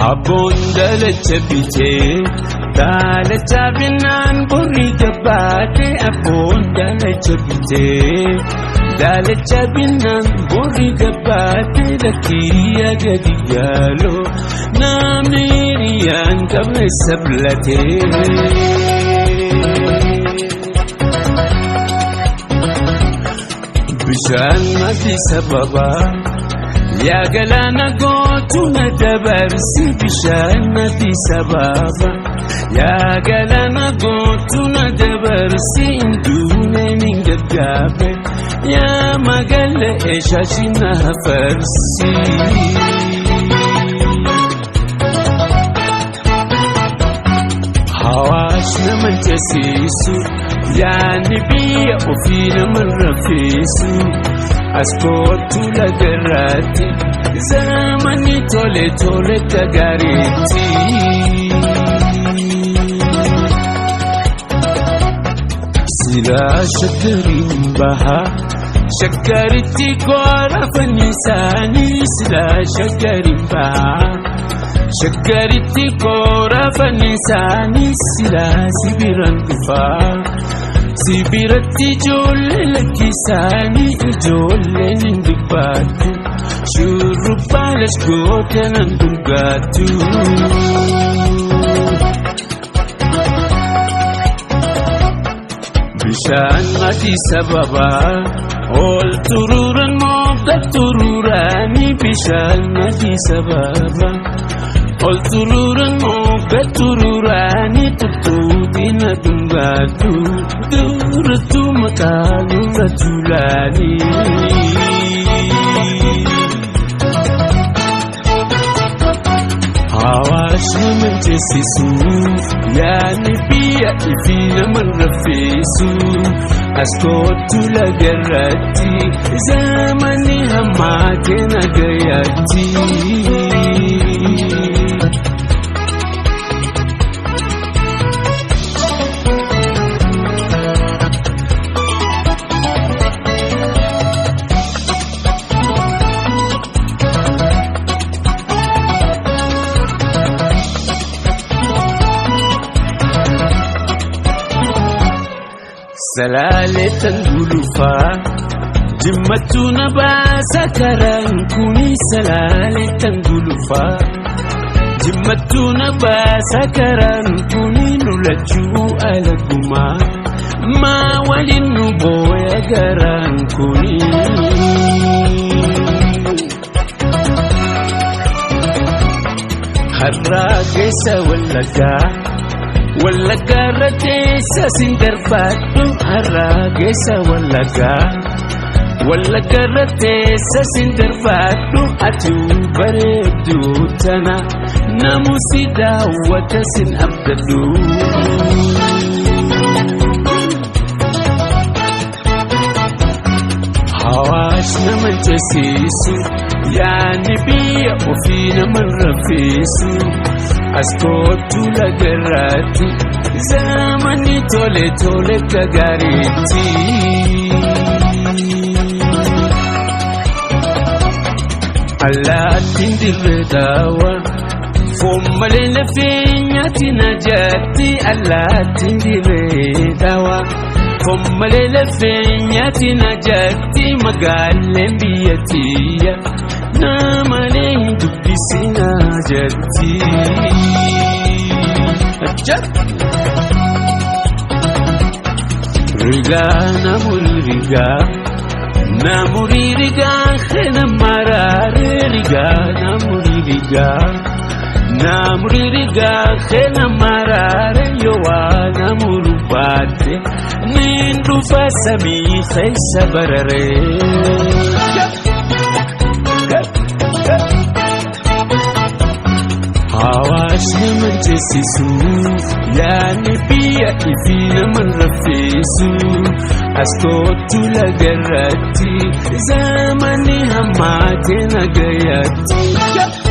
Abboon dalacha bitee daalacha binnaan borii gabaate. Abboon dalacha bitee daalacha binnaan borii gabaate. Lakkiyya gadi yaaloo namni hiriyaan qabne sablatee. Bishaan mati sababaa. Yaa galaana gootu na dabarsi bishaan mati sababa. Yaa galaana gootu na dabarsi hinduuneen hin gaggaabe. Yaa magaala eeshaashi na hafarsi. Hawaash nama jasiisu yaadni biyya ofii nama raffisu. Askootu lagarraatti zamani tole tole gaariitti. Silaa shakkariin bahaa shakkaritti koora fannisaanii. Silaa shakkariin bahaa shakkaritti koora fannisaanii. Silaa sibiraan dhufaa. Sibiratti ijoollee lakkisaanii ijoolleen hin dubbattu shurrubbaa lashgoota nan dhugaattu. Bishaan mati sababaa ol turuuran mogga turuuraanii. Bishaan mati sababaa ol turuuran mogga turuuraanii. Tuttuutiin na dhungaatu durattu maqaa nurra tuulaanii. Hawaash nama jessisu yaadni biyya ifi nama raffisu. Askootu lagarratti zamani hammaa keena gayaatti. Salaaleetan gulufaa jimmattuu na baasa karaan kuni. Salaaleetan gulufaa jimmattuu na baasa karaan kuni. Lulachuu alagumaa maa waliin nu booya garaan kuni. Har'aa keessa wallaggaa. Wallaggaa irra teessa siin darbaadhu. Har'aa keessa wallaggaa. Wallaggaa irra teessa siin darbaadhu. Ati bareedduu tana namusi daawwata siin abdadhu. Hawaash nama jessiisu yaadni biyya ofii nama raffisu. Askootu lagarraatti zamani tole tole gaariitti. Allaattiin dirree daawwa foon malee lafee nyaati na jaatti. Allaattiin dirree daawwa foon malee lafee nyaati na jaatti. Magaaleen biyya tiyya namalee hin dubbisina jetti. Rigaa namuri rigaa namuri rigaa kana maraare. Rigaa namuri rigaa namuri rigaa kana maraare. Yoo waa namuru baate niin dhufa samii keessa bararee. Hawaash ceesisu, yaadni biyya ifi nama raffisu. As kootu lagarratti, zamani hammaatee nagayatti.